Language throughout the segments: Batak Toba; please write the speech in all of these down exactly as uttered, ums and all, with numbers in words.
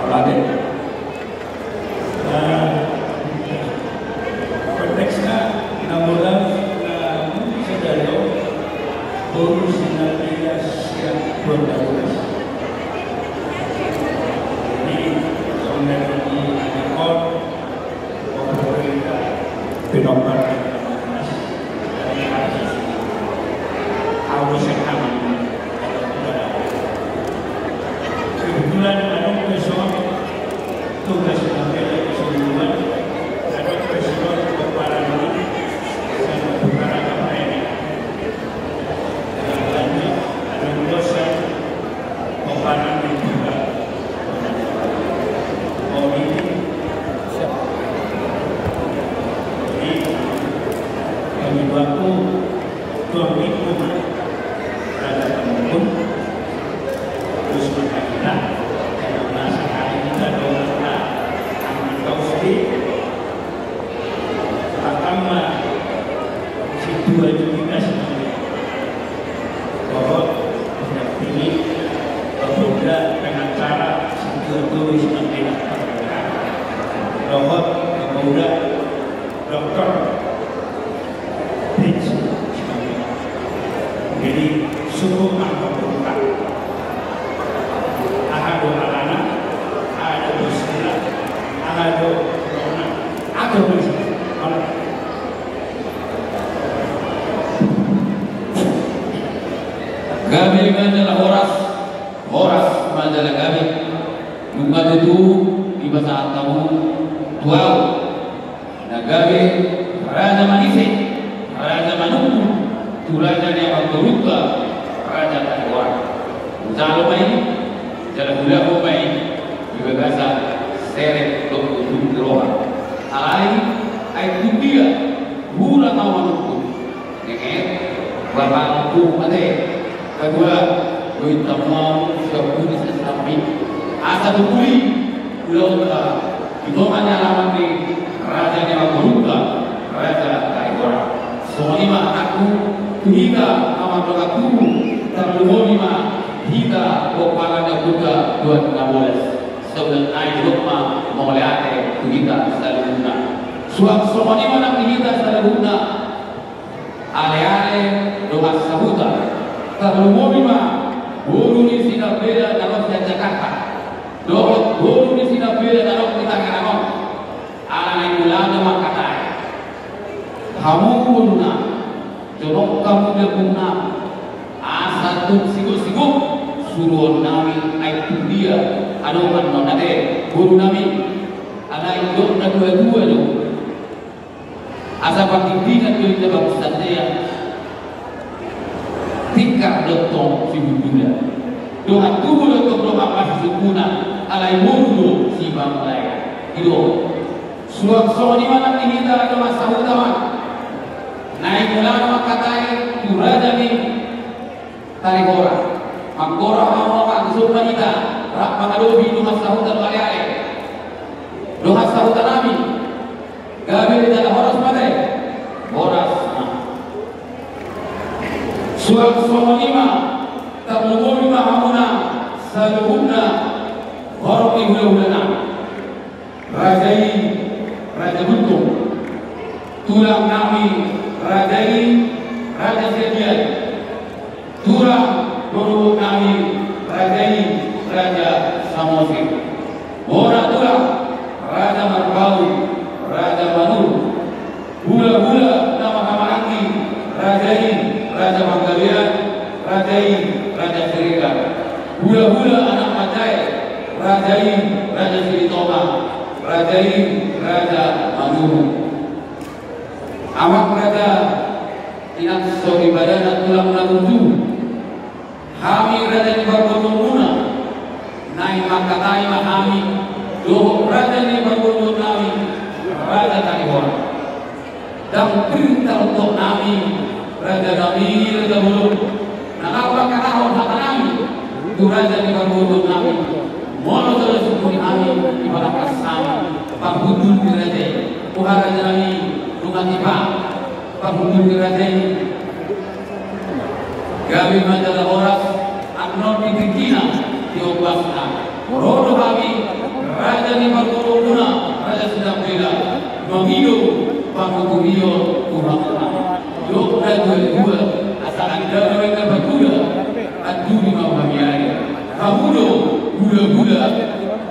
Pade. Nah, konteksna na bolas na mungkin sadari on bonus na bilas yang dua belas. Jadi, songon na di anak on, Pinompar. Kebetulan adong pe songon tugas na beda keseluruhan, adong pe songon pomparan ni sana putaran apa ini. Adong dosa. Jadi, kami waktu tuang itu, Raja Pemukul, terus berkaitan dengan masa hari kita, doa kita, kami tahu sedih, Pertama, situasi kita sebenarnya bahwa tidak tinggi, bahwa pengacara situasi sebenarnya bahwa dokter Prince. Jadi, suku angka buka. Aha do alana, aha do bosna, aha do rona, aha do bosna. Gabe ma jala horas, horas ma jala gabe. Nunga tutu dipasahat hamu tu ahu na gabe raja manise, raja manungkun, tu raja ni amangborungta, raja Tariora. Hujalo ma i, jala hulahon ma i di bagasan serep dohot ujung ni roha. Alai, ai tu dia, hula ma manungkun. Nenge, bapa tu mate. Kadua, dohot tamuam, sudah pudi sesami. Asa tu pudi, ulaonta, di tonga ni alaman ni raja ni amangborungta, raja Tariora. Songon i ma anakku, tu hita, amang dongan tubu, tarlumobi ma hita, pomparan ni ompunta, Tuan Nabolas. Saulak nai dok ma, mauliate, tu hita, saluhutna. Suang songon i ma nang di hita, saluhutna. Aleale dongan sahuta, tarlumobi ma boru ni si Gambela na ro sian Jakarta, dohot boru ni si Gambela na ro di Tangerang on. Ala naeng ulaon do mangkatai. Hamu borunami, jonok hamu di ompung nami, asa tung sigok-sigok suruonnami, ai tu dia adong annon ate borunami, alai dok na tua-tua do. Asa pardingdingan do inda bagus sadia. Tingkar do tong sihundula. Dongan tubu do tong dongan pasisungkunan, alai boru do sibanglae. I do. Suang songon i ma nang di hita dongan sahuta ma. Naeng ulaon mangkatai tu raja ni Tarihora. Manggora hamu ma, suruh ma hita rap mangadopi dongan sahuta, aleale. Dongan sahutanami. Gabe jala horas ma ate. Horas ma. Suang songon i ma, tarlumobi ma hamuna saluhutna horong ni hula-hulanami. Raja i, Raja Gultom. Tulang nami, Raja i, Raja Siagian. Tulang boru nami, Raja i, Raja Samosir. Mora tulang, Raja Marpaung, Raja Manurung. Hula-hula na marhahamaranggi, Raja i, Raja Panggabean, Raja i, Raja Siregar. Hula-hula anak manjae, Raja i, Raja Silitonga, Raja i, Raja Manurung. Amang raja, inang soripada na tulang na burju. Hami raja ni parboruonmuna, naeng mangkatai ma hami dohot raja ni parboruonnami, Raja Tarihora. Ndang pir tarontoknami, rajanami, raja bolon, na laho mangkatahon hatanami tu raja ni parboruonnami. Molo jala sungkun hami, dipatangkas hami parhundul ni raja i. Boha rajanami, nunga tipa parhundul ni raja i. Gabe ma jala horas, annon di tingkina, di ombasna. Ro do hami, Io Tuhan, dok na dua-dua, asa andana wena baguda, anduri mau hamiari. Hamu do guda-guda,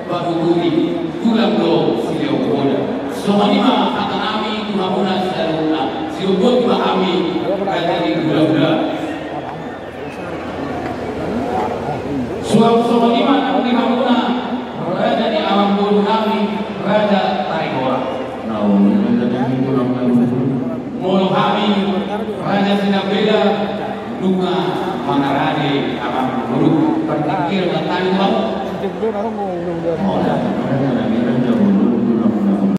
bakuturi, tulang do sileo boda. Songon i ma hata nami tu hamuna saluhutna, sidohot ma hami, raja ni guda-guda. Suang songon i ma nang di hamuna, raja ni amangboru nami, raja Tarigora. Nauli raja nami tulang nami. Molo hami, raja Sinambela, nunga mangarade amangboru, partingkian na tani mau. Molo raja nami raja boru.